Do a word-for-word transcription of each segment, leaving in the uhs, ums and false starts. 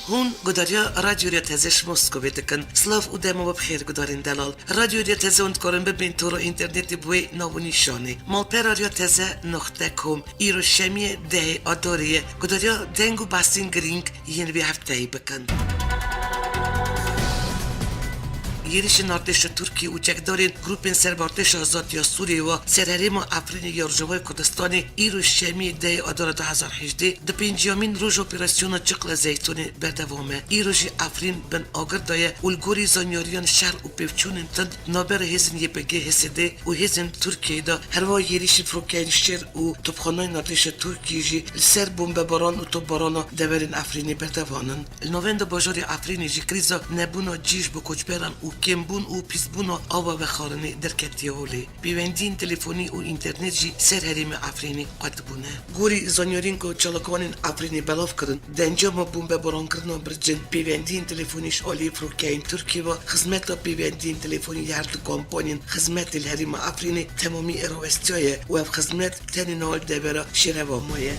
Hûn gudariya Radyo Rêya Teze ji Moskovê dikin. Silav û dema we bi xêr gudarên delal. Radyo Rêya Teze hûn dikarin bibên tora înternetê bi wê nav û nîşanê: malpera rêya teze noqte com. Îro şemiyê dehê Adarê ye. Gudariya deng û behsên girîng yên vê hefteyê bikin. Êrişên artêşa Tirkiyê û çekdarên grûpên serbartêşa azad ya Sûriyê wa ser herêma Efrînê ya Rojavayê Kurdistanê îro şemiyê dehê Adara du hezar hejdeh di pênciyamîn roja operasyona Çiqla Zeytûnê berdewam e. Îro jî Efrîn bin agir de ye û li gorî zanyariyan şer û pêvçûnên tund navbera hêzên Y P G H S D û hêzên Tirkiyeyê de, herwiha êrişên firokeyên şêr û topxaneyên artêşa Tirkiyê jî li ser bombebaran û topbarana deverên Efrînê berdewam in. Li navenda bajarê Efrînê jî krîza nebûna cî ji bo koçberan û kêmbûn û pîsbûna ava vexwarinê derketiye holê. Pêwendiyên telefonî û înternet jî ser herêma Efrînê qet bûne. Gorî zanyariyên ku çalakvanên Efrînê belav kirin, di encama bombebarankirinên bircên pêwendiyên telefonî ji aliyê firokeyên Tirkiyê ve, xizmeta pêwendiyên telefonî li her du kompanyên xizmetê li herêma Efrînê temamî rawestiyaye û ev xizmet tenê niha li devera Şêreva maye.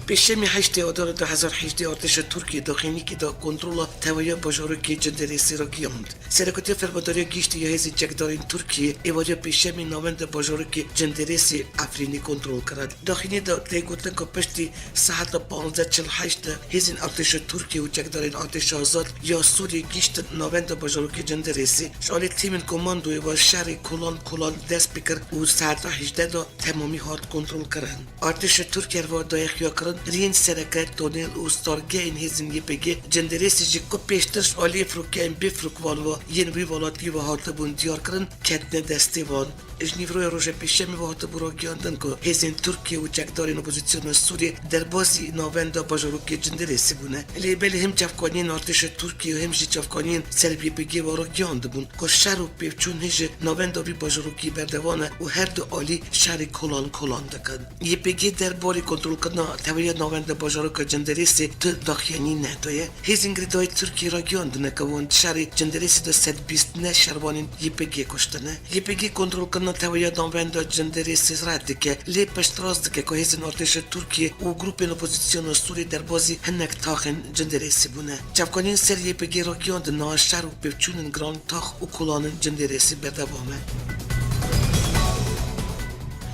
Pêşemê heştê Adara du hezar hejdeh artêşa Tirkiyê daxuyaniyekê da kontrola tevahiya bajarokê Cindirêsê ragihand. Serekatiya Fermadariya Giştî ya Hêzên Çekdarên Tirkiyê êvariya Pêşemê navenda bajarokê Cindirêsê Efrînê kontrol kir. Daxuyaniyê de tê gotin ku piştî saeta panzdeh çil heşt de hêzên artêşa Tirkiyê û çekdarên Artêşa Azad ya Sûriyê gihîştin navenda bajarokê Cindirêsê. Ji alî tîmên komandoyê ve şerê kolan kolan dest pê kir û saeta hejdeh de temamî hat kontrolkirin. Artêşa Tirk herwiha daye xuyakirin riyên sereke, tonel û stargehên hêzên Y P G Cindirêsê jî ku pêştir ji aliyê firokeyên bêfirokvan ve yên wî welatî ve hatibûn diyarkirin, ketine destê van. Ji nîvroya roja Pêşemê ve hatibû ragihandin ku hêzên Tirkiyê û çekdarên opozîsyona Sûriyê derbasî navenda bajarokê Cindirêsê bûne. Lê belê him çavkaniyên artêşa Tirkiyê û him jî çavkaniyên ser bi Y P G ve ragihandibûn ku şer û pêvçûn hê ji navenda vî bajarokî berdewam e û her du alî şerê kolan kolan dikin. Y P G derbarê kontrolkirina tevahiya navenda bajaroka Cindirêsê tu daxuyanî nedaye. Hêzên girêdayî Tirkiyê ragihandine ku wan di şerê Cindirêsê de sed bîst neh şervanên Y P G kuştine. Y P G kontrolkirina tevahiya navenda Cindirêsê red dike, lê piştrast dike ku hêzên artêşa Tirkiyê û grûpên opozîsyona Sûriyê derbasî hinek taxên Cindirêsê bûne. Çavkaniyên ser Y P G ragihandin niha şer û pêvçûnên giran tax û kolanên Cindirêsê berdewam e.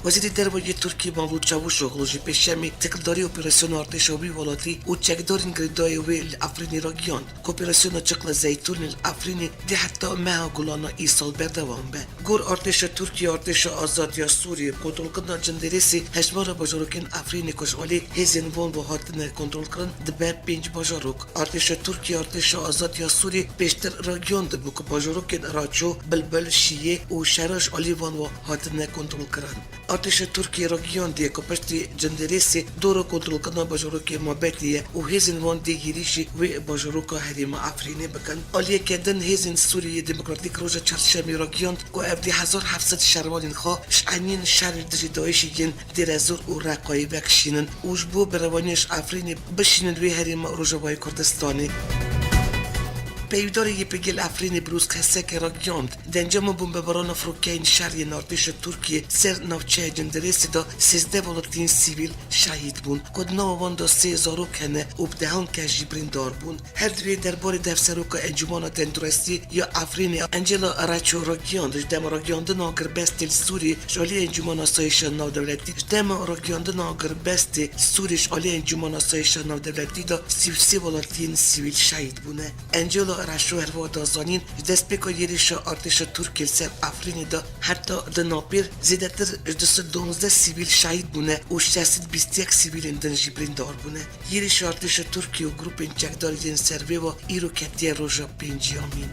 Wezîrê Derve yê Tirkiyê Mevlût Çavuşoglu jî Pêşemê têkildarî operasyona artêşa wî welatî û çekdarên girêdayî wê li Efrînê ragihand ku operasyona Çiqla Zeytûnê li Efrînê dê heta meha Gulana îsal berdewam be. Gor artêşa Tirkiyê, Artêşa Azad ya Sûriyê kontrolkirina Cindirêsê hejmara bajarokên Efrînê ku ji alî hêzên wan ve hatine kontrolkirin dibe pênc bajarok. Artêşa Tirkiyê, Artêşa Azad ya Sûriyê pêştir ragihandibû ku bajarokên Raço, Bilbil, Şiyê û Şera ji alî van ve hatine kontrolkirin. Artêşa Tirkiyê ragihandiye ku piştî Cindirêsê dora kontrolkirina bajarokê Mabetê ye û hêzên wan dê êrîşî wê bajaroka herêma Efrînê bikin. Aliyeke din hêzên Sûriyê Demokratîk roja Çarşemê ragihand ku ev dê hezar heft sed şervanên xwe ji eniyên şerê dijî DAIŞê yên Dêrezor û Reqayê vekişînin û ji bo berevaniya ji Efrînê bişînin wê herêma Rojavayê Kurdistanê. Peyvdarê Y P G li Efrînê Birûz Keseke ragihand, di encama bombebarana firokeyên şer yên artêşa Tirkiyê ser navçeya Cindirêsê de sêzdeh welatiyên sivîl şehîd bûn, ku di nava wan de sê zarok hene û bi dehan kes jî birîndar bûn. Her di vê derbarê de Hevseroka Encûmena Tenduristî ya Efrînê Angela Reço ragihand, ji dema ragihandina agirbestê li Sûriyê ji alî Encûmena Asayişa Navdewletî, ji dema ragihandina agirbestê Sûriyê ji alî Encûmena Asayişa Navdewletî de sî û sê welatiyên sivîl şehîd bûne. Angela Reço herwiha da zanîn, ji destpêka êrişa artêşa Tirkiyê li ser Efrînê de heta di napêr zêdetir ji du sed donzdeh sivîl şehîd bûne û şeş sed bîst û yek sivîlên din jî birîndar bûne. Êrişa artêşa Tirkiyê û grûpên çekdar yên ser vê ve îro ketiye roja pênciyamîn.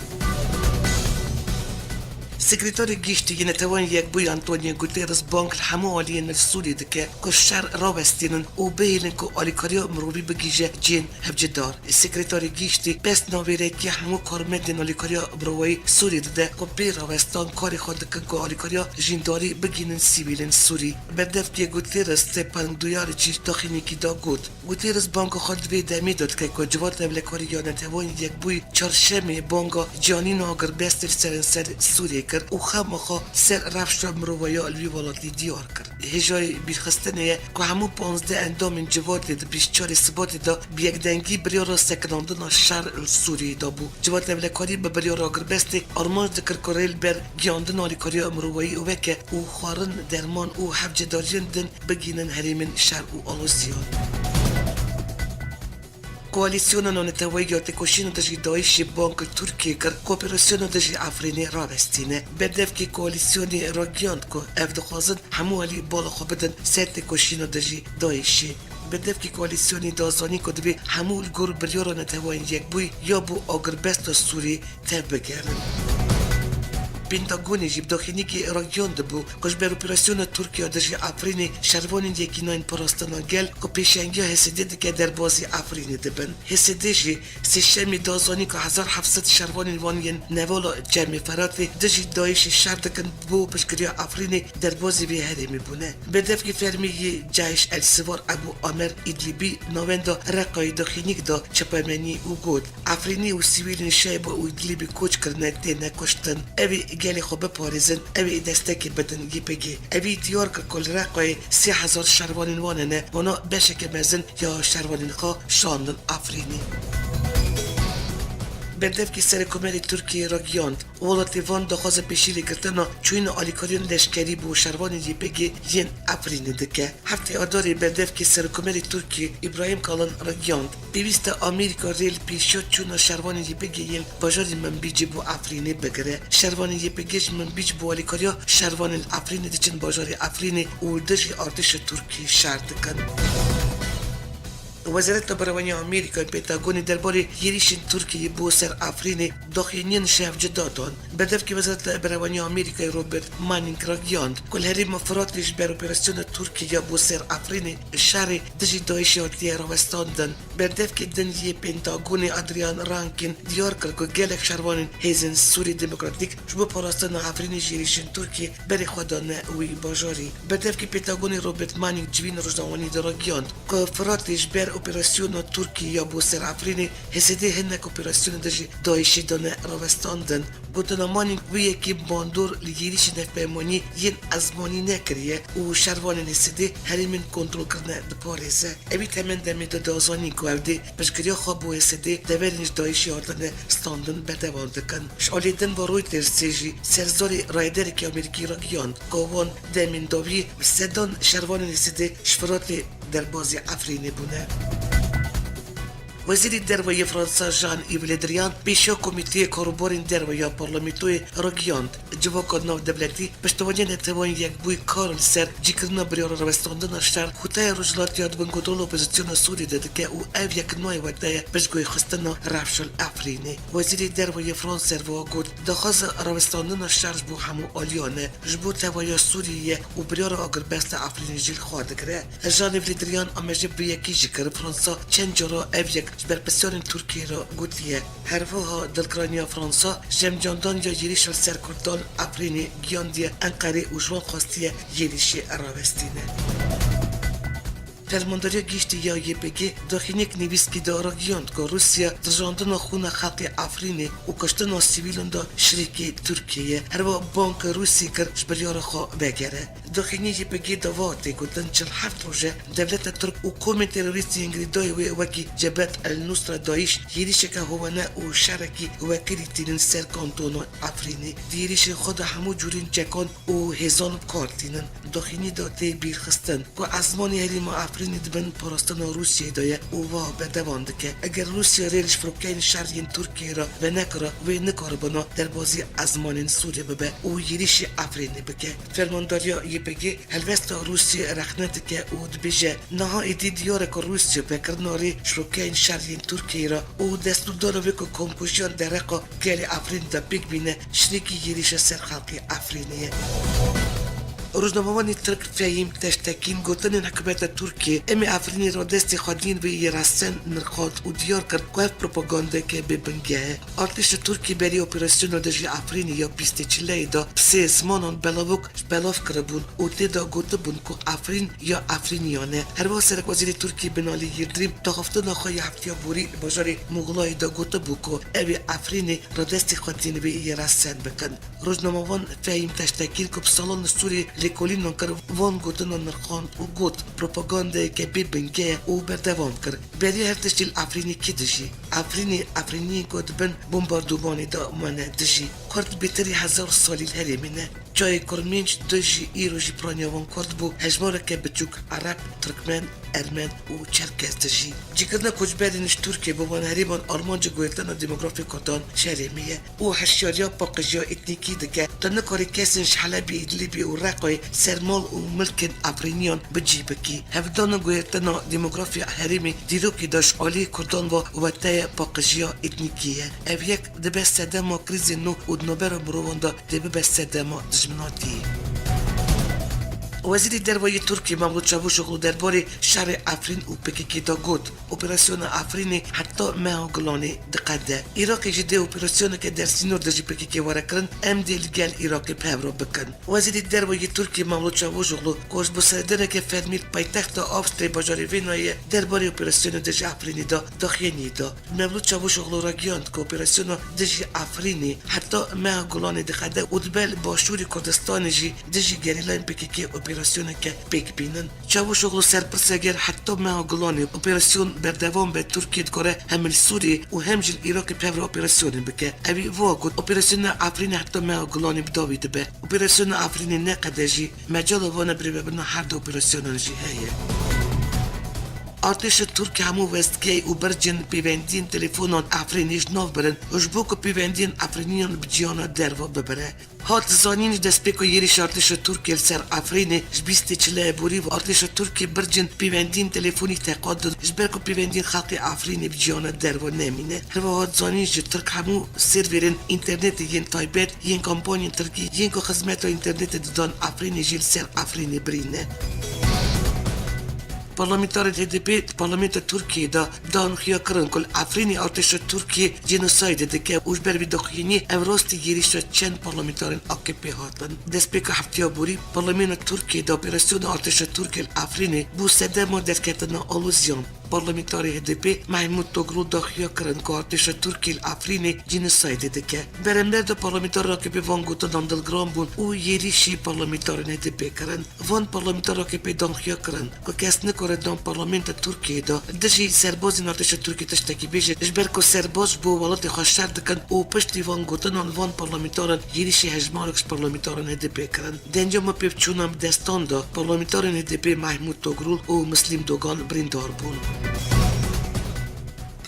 Sekreterê Giştî yê Netewên Yekbûyî Antonio Guterres bang li hemû aliyên li Sûriyê dike ku şer rawestînin û bihêlin ku alîkariya mirovî bigihîje cihên hevcîdar. Sekreterê Giştî pez navêrekî hemû karmendên alîkariya mirovayî Sûriyê dide ku bê rawestan karê xwe dikin ku alîkariya jîndarî bigihînin sivîlên Sûrî. Berdevkê Guterres Stepan Dujarric jî daxuyaniyekî da got, Guterres banga xwe di vê demê de dike ku Civata Ewlekarî ya Netewên Yekbûyî Çarşemê banga ciyanîna agirbestê li seranser Sûriyê kir. û xema xwe ser rewşa mirovayiya li wî welatî diyar kir. Hêjayî bîrxistinê ye ku hemû panzdeh endamên civatê di bîst çarê Sibatê de bi yekdengî biryara sekinandina şer li Sûriyê dabû. Civata Ewlekarî bi biryara agirbestê armanc dikir ku rê li ber giyandina alîkariya mirovayî weke û xwarin, derman û hevcedariyên din bigihînin herêmên şer û aloziyan. Koalîsyona Navneteweyî ya Têkoşîna Dijî DAIŞ'ê bang li Tirkiyê kir ku operasyona dijî Efrînê rawestîne. Berdevkê koalîsyonê ragihand ku ev dixwazin hemû alî bala xwe bidin ser têkoşîna dijî DAIŞ'ê. Berdevkê koalîsyonê da zanîn ku divê hemû li gor biryara Neteweyên Yekbûyî ya bo agirbesta Sûriyê tevbigerin. Pentagonê jî bi daxînekê ragihandibû ku ji ber operasyona Tirkiye dijî Efrînê şervanên Yekîneyên Parastina Gel ku pêşengiya H S D dike derbazî Efrînê dibin. H S D jî Sêşemê da zanîn ku hezar heft sed şervanên wan yên Nevala Çermê Feratê dijî DAIŞ'ê şer dikin bo piştgiriya Efrînê derbazî vê herêmê bûne. Berdevkê fermî yê CAIŞ El Sivar Ebû Amer Îdlîbî navenda Reqayê daxînîk da çapemenî û got, Efrînî û sivîlên Şeyba û Îdlîbê koç kirine têne kuştin. Ew ê gelê xwe biparêzin, ew ê destekê bidin Y P G. Evî diyar kir ku li Reqayê sê hezar şervanên wan hene, wana beşeke mezin ya şervanên xwe şandin Efrînê. Berdevkê Serokkomarê Tirkiyeyê ragihand, welatê van daxwaza pêşîlêgirtina çûyîna alîkariyên leşkerî bo şervanên Y P G yên Efrînê dike. Heftê Adarê berdevkê Serokkomarê Tirkiyê Îbrahîm Kalin ragihand, pêwîst e Amerîka rê li pêşiya çûna şervanên Y P G yên bajarê Minbicê bo Efrînê bigire. Şervanên Y P G ji Minbic bo alîkariya şervanên Efrînê diçin bajarê Efrînê û li dijî artêşa Tirkiyê şer dikin. Wezareta Berevanî ya Amerîkayê Pentagonê derbarê êrîşên Tirkiyeyê bo ser Efrînê daxuyaniyên şevcuda dan. Berdevkê Wezareta Berevanî ya Amerîkayê Robert Manning ragihand ku li herêma Firatê ji ber operasyona Tirkiyê ya bo ser Efrînê şerê dijî DAIŞ'ê hatiye rawestandin. Berdevkê din yê Pentagonê Adrian Rankin diyar kir ku gelek şervanên Hêzên Sûrî Demokratîk ji bo parastina Efrînê ji êrîşên Tirkiyê berê xwe dane wî bajarî. Berdevkê Pentagonê Robert Manning civîn rojnamevanî de ragihand ku Firatê ji ber operasyona Tirkiyê ya bo ser Efrînê H S D hinek operasyonê dijî DAIŞ'ê dane rawestandin. Gotina Manning wê yekê bandor li êrîşên navpeymanî yên ezmanî nekiriye û şervanên H S D herêmên kontrolkirine diparêze. Evî temen demê de da zanîn ku ew dê piştgiriya xwe bo H S D deverên ji DAIŞ'ê hatine standin berdewam dikin. Ji alî din ve Reutersê jî serzorê rayedarekî Amerîkî ragihand ku wan demên dawî bi sedan şervanên H S D ji Firatê derbazî Efrînê bûne. Wezîrê Derve yê Fransa Jean-Yves Le Drian pêşiya Komîteyê Karûbarên Derve ya Parlamentoyê ragihand, civaka navdewletî Piştevaniya Neteweyên Yekbûyî kar li ser cîkirina biryara rawestandina şer, Xwetaya Rojhilat ya di bin kontrola opozîsyona Sûriyê de dike û ev yek nayê wete ye piştguyxistina rewşa li Efrînê. Wezîrê Derve yê Fransa her wiha got, daxwaza rawestandina şer ji bo hemû aliyan e, ji bo tevahiya Sûriyê ye û biryara agirbesta Efrînê jî li xwe digire. Jean-Yves Le Drian amêje bi yekî jî kir, Fransa çend cara ev yek ji berpirsyarên Tirkiyê re gotiye. Her wiha dilgiraniya Fransa ji encamdaniya êrîşa li ser Kurdan li Efrînê giyandiye Enqerê û ji wan xwestiye êrîşê rawestîne. Fermandariya Giştî ya Y P G daxînek nivîskî de ragihand ku Rûsya di rijandina xûna xelkê Efrînê û kuştina sivîlan de şirîkê Tirkiyê ye. Her wiha bang Rûsya kir ji biryara xwe vegere. Daxînî Y P G de va tê gotin, çil heft roj e dewleta Tirk û komên terorîstên girêdayî wê wekî Cebhet El Nusra DAIŞ êrîşeke hovane û şerekî wekirî tînin ser kantona Efrînê. Di êrîşên xwe de hemû cûrên çekan û hêzan bi kar tînin. Daxînî de tê bîrxistin ku ezmanê herêma Efrînê di bin parastina Rûsyayê de ye û wiha berdewam dike. Eger Rûsya rê li ji firokeyên şer yên Tirkiyê re venekira, wê nikaribana derbazî ezmanên Sûriyê bibe û êrîşî Efrînê bike. Fermandariya Y P G helwesta Rûsyayê rexne dike û dibêje, niha êdî diyar e ku Rûsya vekirina rê ji firokeyên şer yên Tirkiyeyê re û destûrdana wê ku komkujiyan dereqa gelê Efrînê de pêk bîne, şirîkî êrîşa ser xelkê Efrînê ye. Rojnamevanê Tirk Fehîm Teştekîn gotinên hikûmeta Tirkiyê, em ê Efrînê radestî xwediyên wê yê resen nirxand û diyar kir ku ev propagandayeke bê bingeh e. Artêşa Tirkiyê berî operasyona dijî Efrînê ya bîstê çileyê de bi sê zimanan belavok ji belav kiribûn û tê de gotibûn ku Efrîn ya Efrîniyan e. Herwiha Serekwezîrê Tirkiyê Binalî Yildirim daxiftina xwe ya heftiya borî li bajarê Muxlayê de gotibû ku ew ê Efrînê radestî xwediyên wê yê resen bikin. Rojnamevan Fehîm Teştekîn ku bi salan li Sûriyê lêkolînan kir, van gotinan nirxand û got, propagandayeke bê bingeh e û berdewam kir, beriya her tiştî li Efrînê kî dijî? Efrînê, Efrîniyên ku di bin bombardumanê de mane dijî. Kurd bêtirî hezar salî li herêmê ne. Çiyayê Kurmînc du jî îro jî piraniya wan Kurd bû, hejmareke biçûk Ereb, Tirkmen, Ermen û Çerkez dijî. Cîkirina koçberên ji Tirkiyê bo van herêman armanca guhertina demografî Kurdan ji herêmê ye û hişyariya paqijiya etnîkî dike. Tu nikarî kesên ji Helebê, Îdlîbê û Reqayê ser mal û milkên Efrîniyan bi cî bikî. Hevdana guhertina demografî herêmê dîrokê de ji aliyê Kurdan ve weteye paqijiya etnîkî ye. Ev yek dibe sedema krîzên nû û di navbera mirovan de dê bibe sedema dijminatiyê. Wezîrê Derve yê Tirkiyê Mevlût Çavuşoglu derbarê şerê Efrîn û P K K de got, operasyona Efrînê heta meha Gulanê diqede. Iraqê jî dê operasyoneke dersînor dijî P K K were kirin, em dê li gel Iraqê bi hev re bikin. Wezîrê Derve yê Tirkiyê Mevlût Çavuşoglu, ku ji bo seredaneke fermî li paytexta Astriyayê bajarê Vênayê ye, derbarê operasyona dijî Efrînê de daxuyaniyê da. Mevlût Çavuşoglu ragihand ku operasyona dijî Efrînê heta meha Gulanê diqede û dibe li başûrê Kurdistanê jî dijî gerîlayên P K K operasyoneke pêk bînin. Çavuşoglu serpirse ger heta meha Gulanê operasyon berdewam be, Tirkiye dikare hem li Sûriyê û hem jî li Iraqê bi hev re operasyonê bike. Ewî wiha got, operasyona Efrînê heta meha Gulanê bi dawî dibe. Operasyona Efrînê neqede jî mecala vana birêvebirina her du operasyonan jî heye. Artêşa Tirk hemû westigehê û bircên pêvendiyên telefonan Efrînê ji nav birin, ji bo ku pêvendiyên Efrîniyan bi ciyana derve bibire. Hat zanîn, ji destpêka êrîşa artêşa Tirkiyê li ser Efrînê ji bîstê çileyê borî ve artêşa Tirkiyê bircên pêvendiyên telefonî teqandin, ji ber ku pêvendiyên xelkê Efrînê bi ciyana derve nemîne. Herwiha hat zanîn, ji Tirk hemû serverên înternetê yên taybet, yên kompanyên Tirkî, yên ku xizmeta înternetê didan Efrînê jî li ser Efrînê birîne. Parlamenterên H D P di parlamentoya Tirkiyê de dan xuya kirin ku li Efrînê artêşa Tirkiyê cenosaydê dike û ji ber vî daxuyaniyê ev rastî êrîşa çend parlamenterên A K P hatin. Destpêka heftiya borî parlamentoya Tirkiyê de operasyona artêşa Tirkiyê li Efrînê bû sedema derketina aloziyan. Parlamenterê H D P Mehmûd Togrûl daxuya kirin ku artêşa Tirkiyê li Efrînê cenosaydê dike. Berember de parlamenterên A K P van gotinan dilgiran bûn û êrîşî parlamenterên H D P kirin. Van parlamenterên A K P dan xuya kirin ku kes nikare di nav parlamentoya Tirkiyê de dijî serbazên artêşa Tirkiyê tiştekî bêje, ji ber ku serbaz ji bo welatê xwe şer dikin û piştî van gotinan van parlamenteran êrîşî hejmarek ji parlamenterên H D P kirin. Di encama pêvçûna bi destan de parlamenterên H D P Mehmûd Togrûl û Mislîm Dogan birîndar bûn.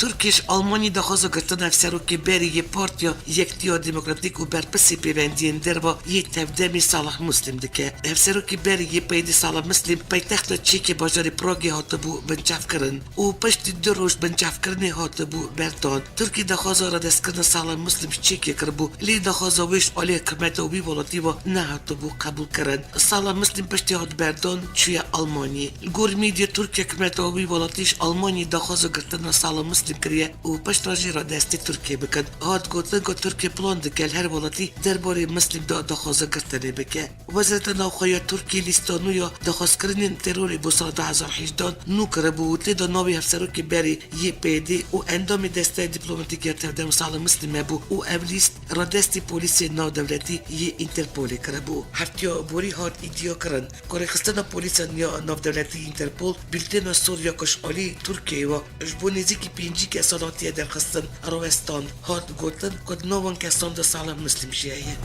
Tirkiye ji Almanyê daxwaza girtina hevserokê berê yê Partiya Yektiya Demokratîk û berpirsê pêvendiyên derve yê tevdemê Salih Muslim dike. Hevserokê berê yê P Y D'ê Salih Muslim paytexta Çekê bajarê Pragê hatibû binçavkirin û piştî du roj binçavkirinê hatibû berdan. Tirkiye daxwaza radestkirina Salih Muslim ji Çekê kiribû, lê daxwaza wê ji alî hikûmeta wî welatî ve nehatibû qebûlkirin. Salih Muslim piştî hat berdan çûye Almanyê. Li gor medya Tirkiye, hikûmeta wî welatî ji Almanyê daxwaza girtina Salih Muslim kiriye û piştre jî radestî Tirkiye bikin. Hat gotin ku Tirkiye plan dike li her welatî derbarê Muslim de daxwaza girtinê bike. Wezareta Navxwe ya Tirkiye lîsta nû ya daxwazkirinên terorê bo sala du hezar hejdeh nû kiribû û tê de navê hevserokê berê yê P Y D û endamê desteya dîplomatîk ya tevdem Salih Muslim hebû û ev lîst radestî polîsê navdewletî yê Interpolê kiribû. Heftiya borî hat îdiakirin ku rêxistina polîsan ya navdewletî Interpol bîltêna sor ya ku ji alî Tirkiyeyê ve ji bo nêzîkî pêncî kesan hatiye derxistin, rawestand. Hat gotin ku di nav wan kesan de Salih Muslim jî heye.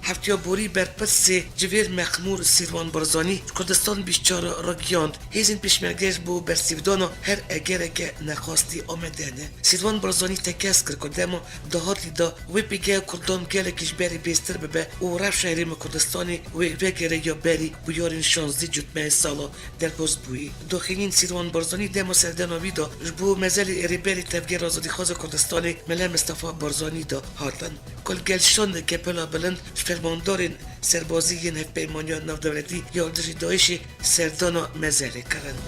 Heftiya borî berpirsê Civêr Mexmûr Sîrvan Barzanî ji Kurdistan bîst çar ragihand, hêzên pêşmerge ji bo bersîvdana her egereke nexwastî amade ne. Sîrvan Barzanî tekez kir ku dema dahatî de wê pêgeha Kurdan gelekî ji berê bêztir bibe û rewşa Herêma Kurdistanê wê vegere ya berî bûyerên şazdeh cotmehê sala derbas bûyî. Daxuyaniyên Sîrvan Barzanî dema serdana wî de ji bo mezelê Rêberê Tevgera Azadîxwaza Kurdistanê Mele Mistefa Barzanî de hatin. Ku li gel şandeke pela bilind ji bandorên serbazî yên Hevpeymaniya Navdewletî ya li dijî DAIŞê serdana mezelê kirin.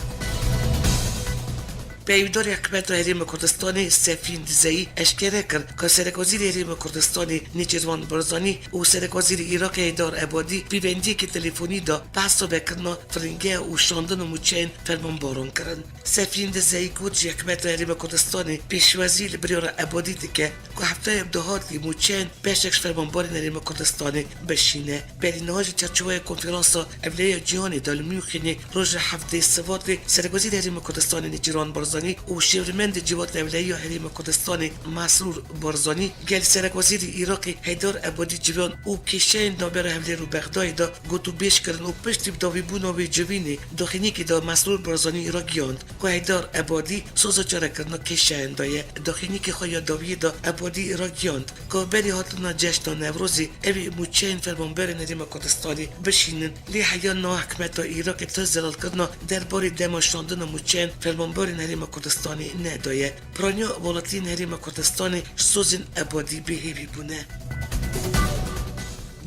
Peyvdar Hikûmeta Herêma Kurdistanê Sefîn Dizeyî eşkere kir ku Serekwezîrê Herêma Kurdistanê Nêçîrvan Barzanî û Serekwezîrê Iraqê Heydar Ebadî pêvendiyeke telefonî da behsa vekirina firingeha û şandina mûçeyên fermanbaran kirin. Sefîn Dizeyî got, ji Hikûmeta Herêma Kurdistanê pêşwazî li biryara Ebadî dike ku hefteyê bi dahatî mûçeyên beşek ji fermanbarên Herêma Kurdistanê bişîne. Berî niha ji çarçoveya Konferansa Ewlehiya Cîhanê de li Münxenê roja heftê Sibatê Serekwezîrê Herêma Kurdistanê Nêçîrvan Barzanî û Şêwirmendê Civata Ewlehiya Herêma Kurdistanê Mesrûr Barzanî gel Serekwezîrê Iraqê Heydar Ebadî civiyan û kêşeyên navbera Hewlêr û Bexdayê de gotûbêj kirin û piştî bi dawîbûna wê civînê daxînekê de Mesrûr Barzanî ragihand ku Heydar Ebadî soza çarekirina kêşeyan de ye. Daxînekê xwe ya dawiyê de Ebadî ragihand ku berî hatina Ceşna Newrozê ew ê mûçeyên fermanberên Herêma Kurdistanê bişînin, lê heya niha hikûmeta Iraqê tişt zelalkirina derbarê dema şandina mûçeyên fermanberên Herêma Kurdistanê nedaye. Piraniya welatiyên Herêma Kurdistanê ji sozên Ebadî bêhêvî bûne.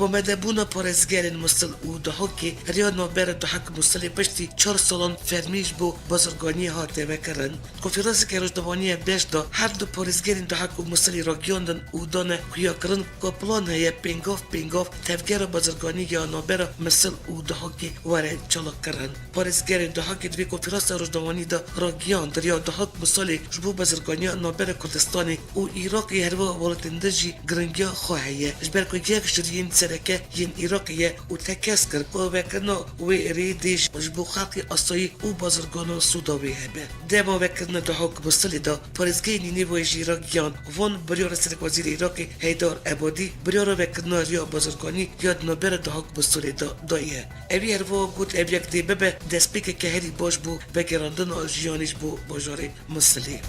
Bi amadebûna parêzgerên Musil û Dihokê, rêya navbera Dihok Musilê piştî çar salan fermî ji bo bazirganiyê hate vekirin. Konferanseke rojnamevaniyê beş de her du parêzgerên Dihok û Musilê ragihîndin û dane xuyakirin ku plan heye pêngav pêngav tevgera bazirganî ya navbera Musil û Dihokê were çalakkirin. Parêzgerên Dihokê di vê konferansa rojnamevanî de ragihand, rêya Dihok Musilê ji bo bazirganiya navbera Kurdistanê û Iraqê, her wiha welatên din jî giringiya xwe heye. Ji ber ku yek ji riyên sereke yên Iraqê ye û tekez kir ku vekirina wê rê dê ji bo xelkê asayî û bazirganan sûda wê hebe. Dema vekirina Dihok Musilê de parêzgehê Nîneveyê jî ragihand, van biryara Serekwezîrê Iraqê Heydar Ebadî biryara vekirina rêya bazirganî ya di navbera Dihok Musilê de daye. Ewî her wiha got, ev yek dê bibe destpêkeke herî baş bo vegerandina jiyanê ji bo bajarê Musilê.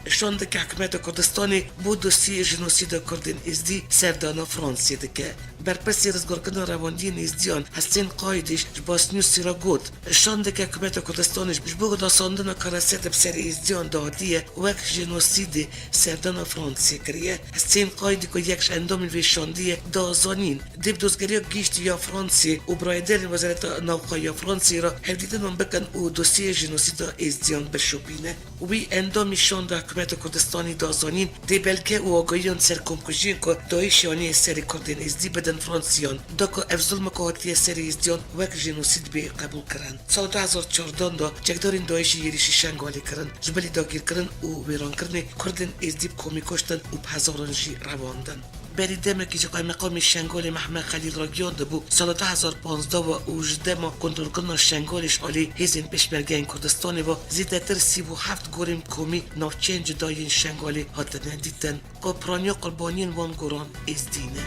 Şandeke Hikûmeta Kurdistanê bo dosyê jenosîda Kurdên Êzdî serdana Fransê dike. Berpirsê rizgarkirina revandiyên Êzdiyan Hesên Qayidî ji Basnewsê re got, şandeke Hikûmeta Kurdistanê ji bo nasandina karasetê bi ser Êzdiyan de hatiye wek jenosîdê serdana Fransê kiriye. Hesên Qayidî ku yek ji endamên vê şandiyê da zanîn, dê bi dozgeriya giştî ya Fransê û biraderên Wezareta Navxwe ya Fransê re hevdîtinan bikin û dosyê jenosîda Êzdiyan bişopîne. Wî endamî şanda Hikûmeta Kurdistanê da zanîn, dê belge û agahiyan ser komkujiyên ku DAIŞ aniye serê Kurdên Êzdî bidin Fransiyan, da ku ev zulma ku hatiye serê Êzdiyan wek jenosîd bê qebûlkirin. Sala du hezar çardeh de çekdarên DAIŞê êrîşî Şengalê kirin, ji bilî dagîrkirin û wêrankirinê Kurdên Êzdî bi komî kuştin û bi hezaran jî revandin. Berî demekî ji Qaymeqamê Şengalê Mehmet Xelîl ragihiyandibû, sala du hezar panzdeh ve û ji dema kontrolkirina Şengalê ji alî hêzên Pêşmergeyên Kurdistanê ve zêdetir sî û heft gorên komî navçeyên cuda yên Şengalê hatine dîtin. Ku piraniya qurbaniyên van goran Êzdî ne.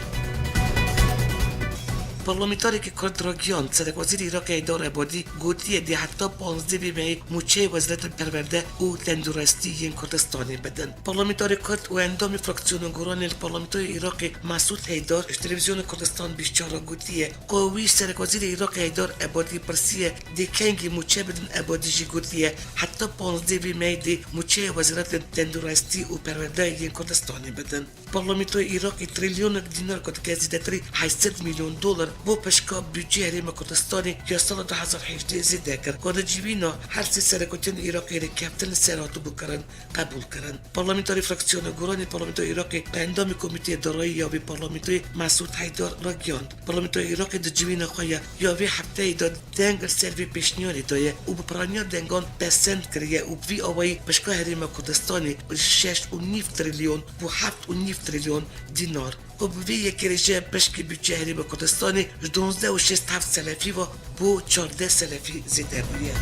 Parlamentarekî Kurd ragihand, Serekwezîrê Iraqê Heydar Ebadî gotiye, dê heta panzdeh vê mehê mûçeyê Wezareta Perwerde û Tendurestî yên Kurdistanê bidin. Parlamentarê Kurd û endamê fraksiyona goranê li Parlamentoya Iraqê Mesûd Heydar ji Televîzyona Kurdistan bîst çar re gotiye, ku wî Serekwezîrê Iraqê Heydar Ebadî pirsiye, dê kengî mûçe bidin, Ebadî jî gotiye, heta panzdeh vê mehê dê mûçeya Wezaretên Tendurestî û Perwerdeyê yên Kurdistanê bidin. Parlamentoya Iraqê trilyonek dînar ku dike zêdetirî heşt sed milyon dolar bo pişka budceyê Herêma Kurdistanê ya sala du hezar hejdeh zêde kir, ku di civîna her sê serekotiyên Iraqê rêkeftin li ser hatibû kirin, qebûl kirin. Parlamenterê fraksiyona goranê Parlamentoya Iraqê, endamê Komîteya Darayî ya vê parlamentoyê Mesûd Heydar ragihand, Parlamentoya Iraqê di civîna xwe ya ya vê hefteyê de deng li ser vê pêşniyarê daye û bi piraniya dengan pesend kiriye û bi vî awayî pişka Herêma Kurdistanê ji şeş û nîv trilyon bo heft û nîv trilyon dînar, ku bi vê yekê re jî pişkê budceyê Herêma Kurdistanê ji duwazdeh û şêst heft selefî ve bo çardeh selefî zêde bûye.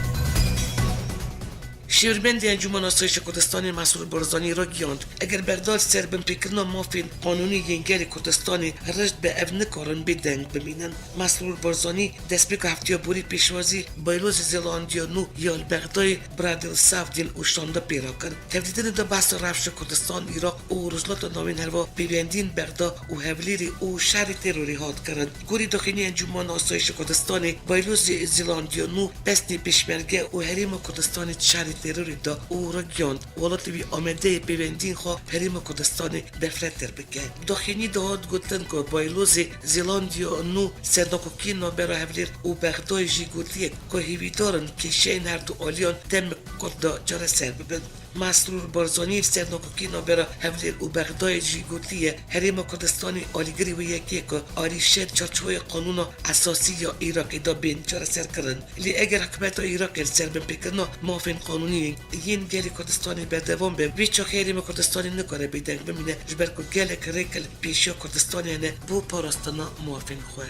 Şêwirmendê Encûmena Asayîşa Kurdistanê Mesrûr Barzanî ragihand, eger Bexda li ser binpêkirina mafên qanûnî yên gelê Kurdistanê rind be, ev nikarin bêdeng bimînin. Mesrûr Barzanî destpêka heftiya borî pêşwazî Baylozê Zelandiya Nû ya li Bexdayê Bradil Savdin û şanda pê re kir. Tevdîtinê de behsa rewşa Kurdistan, Iraq û Rojhilata Navîn, herwiha pêvendiyên Bexda û Hewlêrê û şerê terorê hat kirin. Gorî daxuyaniyê Encûmena Asayîşa Kurdistanê, Baylozê Zelandiya Nû pesnê Pêşmerge û Herêma Kurdistanê di şerê terorê da û ragihand, welatê wî amade ye pêwendiyên xwe bi Herêma Kurdistanê bêfretir bike. Daxuyanî de hat gotin ku Baylozê Zêlandiya Nû sernakokî navbera Hewlêr û Bexdayê jî gotiye ku hêvîdar in kêşeyên her du aliyan demek kurt de çareser bibin. Mesrûr Barzanî li ser nakokî navbera Hewlêr û Bexdayê jî gotiye, Herêma Kurdistanê alîgirê wê yekê ye ku arîşe di çarçoveya qanûna esasî ya Iraqê de bên çareserkirin. Lê eger hikûmeta Iraqê li ser binpêkirina mafên qanûnî yên gelê Kurdistanê berdewam be, vê çaxê Herêma Kurdistanê nikare bêdeng bimîne, ji ber ku gelek rêk li pêşiya Kurdistanê hene bo parastina mafên xwe.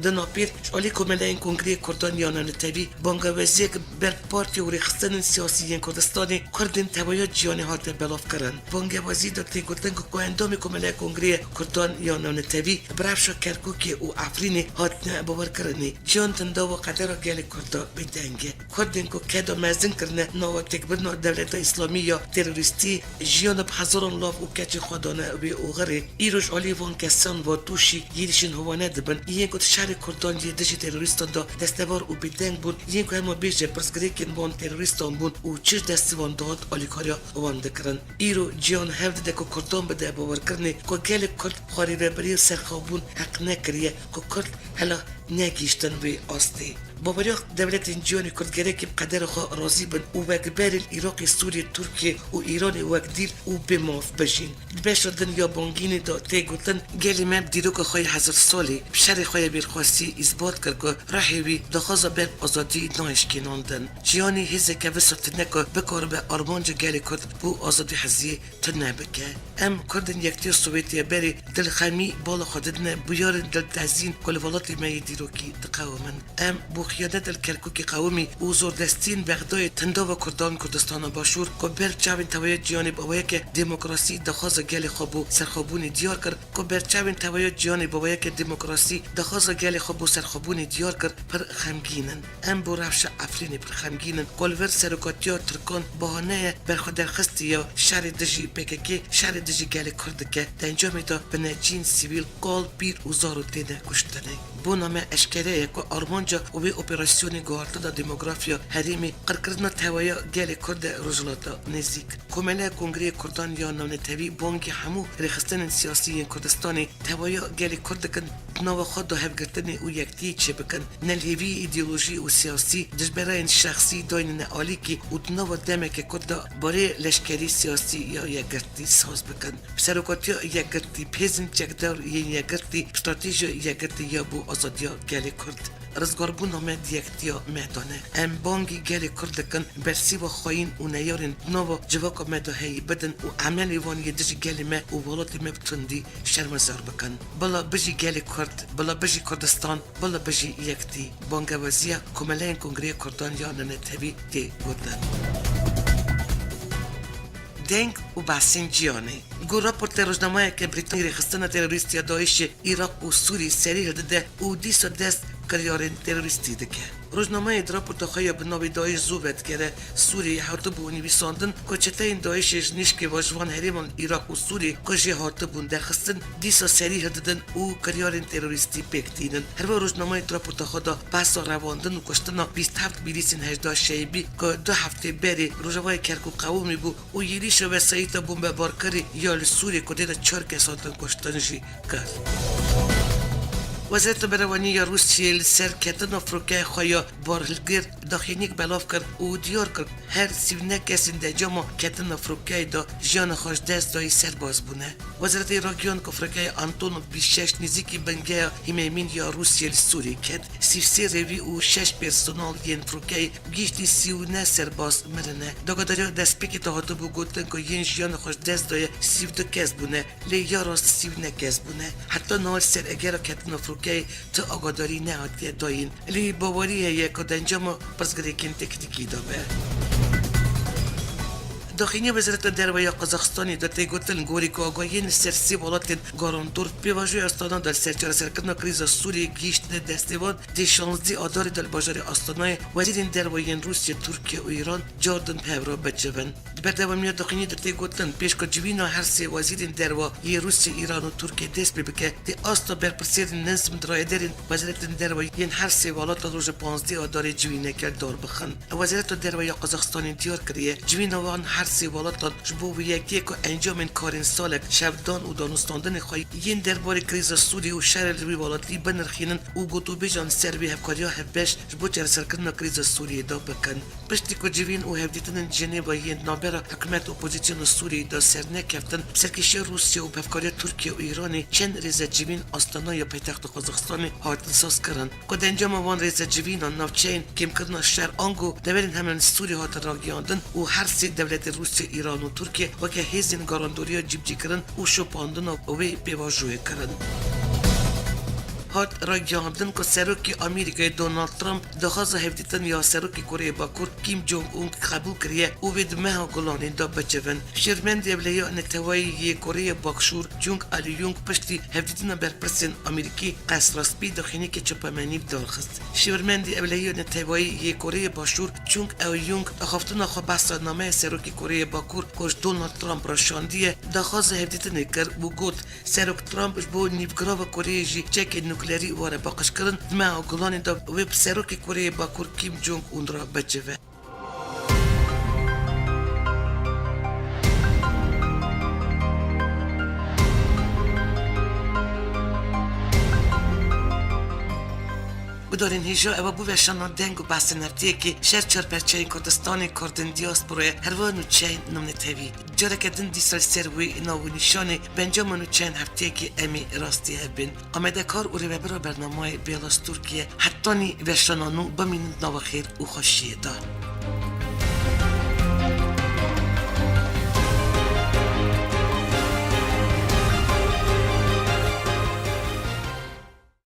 Di napêr ji alî Komeleyên Kongreyê Kurdan ya Navnetewî bangewaziyek ber partî û rêxistinên siyasî yên Kurdistanê Kurdên teveya cîhanê hate belavkirin. Bangewazî de tê gotin ku, ku endamê Komeleya Kongreyê Kurdan ya Navnetewî bi rewşa Kerkûkê û Efrînê hatine bawerkirinê, cîhan di nava qedera gelê Kurda bêdeng e. Kurdên ku keda mezin kirine nava têkbirina dewleta îslamî ya terorîstî, jiyana bi hezaran lav û keçên xwe dane wê oxirê. Îro ji alî van kesan ve tûşî êrîşên hovane dibin. Yên ku di şerê Kurdan yê dijî terorîstan de destewar û bêdeng bûn, yên ku hema bêje pirsgirêkên wan terorîstan bûn û çi ji destê wan dihat alîkariya wan dikirin. Îro cîhan hewl dide ku Kurdan bide bawerkirinê ku gelê Kurd xwe rêvebiriyê serxwebûn heq nekiriye, ku Kurd hela negihîştin vê astê. Baweriya dewletên cîhanê Kurd gerekî bi qedera xwe razî bin û wek berê li Iraqê, Sûriyê, Tirkiyê û Îranê wek dîl û bê maf bijîn. Di beşa din ya bangînê de tê gotin, gelê me bi dîroka xwe yê hezar salî, bi şerê xwe yê bêrxwestî îsbat kir ku rihê wî daxwaza ber azadî nayê şikênandin. Cîhanê hêzeke wisa tune ku bikaribe armanca gelê Kurd bo azadî heziyê tune bike. Em Kurdên Yektiya Sowêtê berê dilxemî bala xwe didine bûyerên diltezîn ku li welatê me yê dîrokî diqewimin. Em bo xiyanet li Kerkûkê qewimî û zordestiyên Bexdayê tindava Kurdan Kurdistana Başûr ku ber çavên teveya cîhanê bi awayeke demokrasî daxwaza gelê xwe bo serxwebûnê diyar kir, ku ber çavên teveya cîhanê bi awayeke demokrasî daxwaza gelê xwe bo serxwebûnê diyar kir, pir xemgîn in. Em bo rewşa Efrînê pir xemgîn in ku li vir serokatiya Tirkan bahane ye berxwederxistî ya şerê dijî P K K, şerê dijî gelê Kurd dike. Di encamê de bi necîn sivîl, kal, pîr û zaro têne kuştinê. Bona me eşkere ye ku armanca wê operasyonê guhartina demografiya herêmê, qirkirina teveya gelê Kurd e Rojhilata Nêzîk. Komeleya Kongreyê Kurdan ya Navnetewî bangî hemû rêxistinên siyasî yên Kurdistanê teveya gelê Kurd dikin, di nava xwe de hevgirtinê û yektiyê çêbikin, ne li hêviyê îdeolojî û siyasî dijberayên şexsî dayînine alîkî û di nava demeke kurt de barê leşkerî, siyasî ya yekgirtî saz bikin. Bi serokatiya yekgirtî, bi hêzên çekdar yên yekgirtî, bi stratejiya yekgirtî ya bo azadiya gelê Kurd. Rizgarbûna me di yektiya me de ne. Em bangî gelê Kurd dikin, bersîva xayîn û neyarên di nava civaka me de heyî bidin û emelê wan yê dijî gelê me û welatê me bi tundî şermezar bikin. Bila bijî gelê Kurd, bila bijî Kurdistan, bila bijî yektî. Bangewaziya Komeleyên Kongreyê Kurdan ya Navnetewî tê gotin. Deng û behsên cîhanê. Ku raportê rojnamayeke Brîtanî rêxistina terorîst ya DAIŞê Iraq û Sûrî serî hildide û dîsa dest kiryarên terorîstî dike. Rojnamayê di raporta xwe ya bi navê DAIŞ zû vedigere Sûriyeyê hatibû nivîsandin ku çeteyên DAIŞê ji nişkê ve ji van herêman Iraq û Sûriyê ku jê hatibûn derxistin, dîsa serî hildidin û kiryarên terorîstî pêk tînin. Her wiha rojnamayê di raporta xwe de behsa revandin û kuştina bîst heft milîsên Hejda Şeybî ku du heftê berê Rojavayê Kerkûk qewimî bû, û êrîşa wesayîta bombebarkerê ya li Sûriyê ku tê de çar kes hatin kuştin jî kir. Wezareta Berevanî ya Rûsiyê li ser ketina firokeyê xwe ya barhilgir daxuyaniyek belav kir û diyar kir, her sî û neh kesên di encama ketina firokeyê de jiyana xwe ji dest dayî serbaz bûne. Wezareta ragihand ku firokeyê Antonov bîst şeş nêzîkî bingeha Himêmîn ya Rûsiyê li Sûriyê ket. Sî û sê rêvî û şeş personel yên firokeyê gihîştî sî û neh serbaz mirine. Di agadariya destpêkê de hatibû gotin ku yên jiyana xwe ji dest daye sî û du kes bûne, lê ya rast sî û neh kes bûne. Heta niha li ser egera ketina firokeyê ti agadarî nehatiye dayîn. Lê bawerî heye ku di encama pirsgirêkên teknîkî de be. Daxîniya Wezareta Derve ya Qazaxistanê de tê gotin, gorî ku agahiyên li ser sê welatên garantor pêvajoya astana de li ser çareserkirina krîza Sûriyê gihîştine destê wan, dê şazdî Adarê de li bajarê Astanayê wezîrên derve yên Rûsya, Tirkiye û Îran cardin bi hev re bicivin. Di berdewamiya daxîniyê de tê gotin, pêşka civîna her sê wezîrên derve yê Rûsya, Îran û Tirkiye dest pê bike, dê asta berpirsiyerên nizm di rayedarên wezaretên derve yên her sê welatan rojê panzdeh Adarê civîneke li dar bixin. Wezareta Derve ya Qazaxistanê diyar kiriye, civîna wan her sê welatan ji bo wê yekê ku encamên karên salek, şevdan û danûstandinê xwe yên derbarê krîza Sûriyê û şerê li wî welatî binirxînin û gotûbêjan ser vê hevkariya hevbeş ji bo çareserkirina krîza Sûriyê de bikin. Piştî ku civîn û hevdîtinên Jenêva yên navbera hikûmet û opozîsyona Sûriyê de sernekeftin, bi serkêşiya Rûsya û bi hevkariya Tirkiye û Îranê çend rêzecivîn Astana ya paytexta Qazaxistanê hatin sazkirin. Ku di encama van rêzecivînan navçeyên kêmkirina şer ango deverên hemên Sûrî hatin ragihandin û her sê dewletê Rûsya, Îran û Tirkiye weke hêzên garandoriya cîbicîkirin û şopandina wê pêvajoyê kirin. Hat ragihandin ku Serokê Amerîkayê Donald Trump daxwaza hevdîtin ya Serokê Koreyê Bakur Kim Jong-un qebûl kiriye û wê di meha Gulanê de bicivin. Şêwirmendê Ewlehiya Neteweyî yê Koreyê Başûr Jung Al-yung piştî hevdîtina berpirsên Amerîkî Qesra Spî daxînekê çapemenî darxist. Şêwirmendê Ewlehiya Neteweyî yê Koreyê Başûr Jung Al-yung axaftina xwe behsa nameya Serokê Koreyê Bakur ku ji Donald Trump re şandiye, daxwaza hevdîtinê kir û got, Serok Trump ji bo nîvgirava Koreyê jî çekên nuklerî were paqijkirin, di meha Gulanê de wê bi Serokê Koreyê Bakur Kim Jong-un re bicive. Gudarên hêja, ewa bû veşana deng û behsên hefteyekê şer çar perçeyên Kurdistanê, Kurdên diasporayê, herwiha nûçeyên navnetewî. Careke din dîsa li ser wê nav û nîşanê bi encama nûçeyên hefteyekê em ê rastî hev bên. Amedekar û rêvebira bernamayê Bêla Stûrkiye. Hetanî veşana nû bimînin di nava xêr û xweşiyê de.